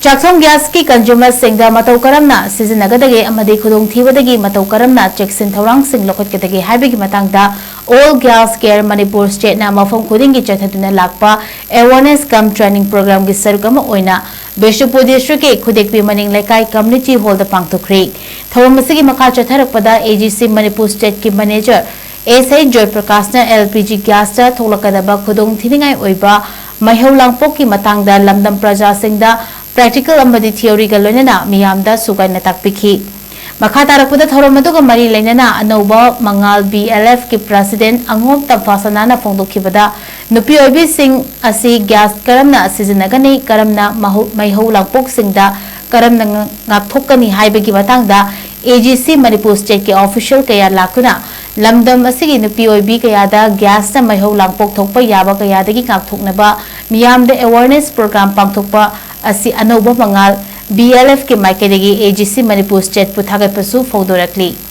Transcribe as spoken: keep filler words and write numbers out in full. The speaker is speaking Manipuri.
ꯆꯥꯛꯊꯣꯡ ꯒ꯭ꯌꯥꯁꯀꯤ ꯀꯟꯖꯨꯃꯔꯁꯤꯡꯗ ꯃꯇꯧ ꯀꯔꯝꯅ ꯁꯤꯖꯤꯟꯅꯒꯗꯒꯦ ꯑꯃꯗꯤ ꯈꯨꯗꯣꯡꯊꯤꯕꯗꯒꯤ ꯃꯇꯧ ꯀꯔꯝꯅ ꯆꯦꯛꯁꯤꯟ ꯊꯧꯔꯥꯡꯁꯤꯡ ꯂꯧꯈꯠꯀꯗꯒꯦ ꯍꯥꯏꯕꯒꯤ ꯃꯇꯥꯡꯗ All Gas Care Manipur Stateꯅ ꯃꯐꯝ ꯈꯨꯗꯤꯡꯒꯤ ꯆꯠꯊꯗꯨꯅ ꯂꯥꯛꯄ Awareness cum Training Programꯒꯤ ꯁꯔꯨꯛ ꯑꯃ ꯑꯣꯏꯅ ꯕꯤꯁꯅꯨꯄꯨꯔ ꯗꯤꯁꯇ꯭ꯔꯤꯛꯀꯤ ꯈꯨꯗꯦꯛꯄꯤ ꯃꯅꯤꯡ ꯂꯩꯀꯥꯏ ꯀꯝꯃ꯭ꯌꯨꯅꯤꯇꯤ ꯍꯣꯜꯗ ꯄꯥꯡꯊꯣꯛꯈ꯭ꯔꯦ꯫ ꯊꯧꯔꯝ ꯑꯁꯤꯒꯤ ꯃꯈꯥ ꯆꯠꯊꯔꯛꯄꯗ AGC Manipur Stateꯀꯤ ꯃꯦꯅꯦꯖꯔ ꯑꯦꯁ ꯑꯩ ꯖꯣꯏꯄ꯭ꯔꯀꯥꯁꯅ LPG ꯒ꯭ꯌꯥꯁꯇ ꯊꯣꯛꯂꯛꯀꯗꯕ ꯈꯨꯗꯣꯡꯊꯤꯅꯤꯡꯉꯥꯏ ꯑꯣꯏꯕ ꯃꯩꯍꯧ ꯂꯥꯡꯄꯣꯛꯀꯤ ꯃꯇꯥꯡꯗ ꯂꯝꯗꯝ ꯄ꯭ꯔꯖꯥꯁꯤꯡꯗ practical ꯑꯃꯗꯤ theoryꯒ ꯂꯣꯏꯅꯅ ꯃꯤꯌꯥꯝꯗ ꯁꯨꯒꯥꯏꯅ ꯇꯥꯛꯄꯤꯈꯤ꯫ ꯃꯈꯥ ꯇꯥꯔꯛꯄꯗ ꯊꯧꯔꯝ ꯑꯗꯨꯒ ꯃꯔꯤ ꯂꯩꯅꯅ ꯑꯅꯧꯕ ꯃꯉꯥꯜ BLFꯀꯤ president ꯑꯉꯣꯝ ꯇꯝꯐꯥꯁꯅꯥꯅ ꯐꯣꯡꯗꯣꯛꯈꯤꯕꯗ, ꯅꯨꯄꯤ ꯑꯣꯏꯕꯤꯁꯤꯡ ꯑꯁꯤ ꯒ꯭ꯌꯥꯁ ꯀꯔꯝꯅ ꯁꯤꯖꯤꯟꯅꯒꯅꯤ, ꯀꯔꯝꯅ ꯃꯍꯧ-, ꯃꯩꯍꯧ ꯂꯥꯡꯄꯣꯛꯁꯤꯡꯗ ꯀꯔꯝꯅ ꯉ-, ꯉꯥꯛꯊꯣꯛꯀꯅꯤ ꯍꯥꯏꯕꯒꯤ ꯃꯇꯥꯡꯗ AGC Manipur Stateꯀꯤ official ꯀꯌꯥ ꯂꯥꯛꯇꯨꯅ ꯂꯝꯗꯝ ꯑꯁꯤꯒꯤ ꯅꯨꯄꯤ ꯑꯣꯏꯕꯤ ꯀꯌꯥꯗ ꯒ꯭ꯌꯥꯁꯅ ꯃꯩꯍꯧ ꯂꯥꯡꯄꯣꯛ ꯊꯣꯛꯄ ꯌꯥꯕ ꯀꯌꯥꯗꯒꯤ ꯉꯥꯛꯊꯣꯛꯅꯕ ꯃꯤꯌꯥꯝꯗ awareness program ꯄꯥꯡꯊꯣꯛꯄ ꯑꯁꯤ ꯑꯅꯧꯕ ꯃꯉꯥꯜ BLFꯀꯤ ꯃꯥꯏꯀꯩꯗꯒꯤ AGC Manipur Stateꯄꯨ ꯊꯥꯒꯠꯄꯁꯨ ꯐꯣꯡꯗꯣꯔꯛꯂꯤ꯫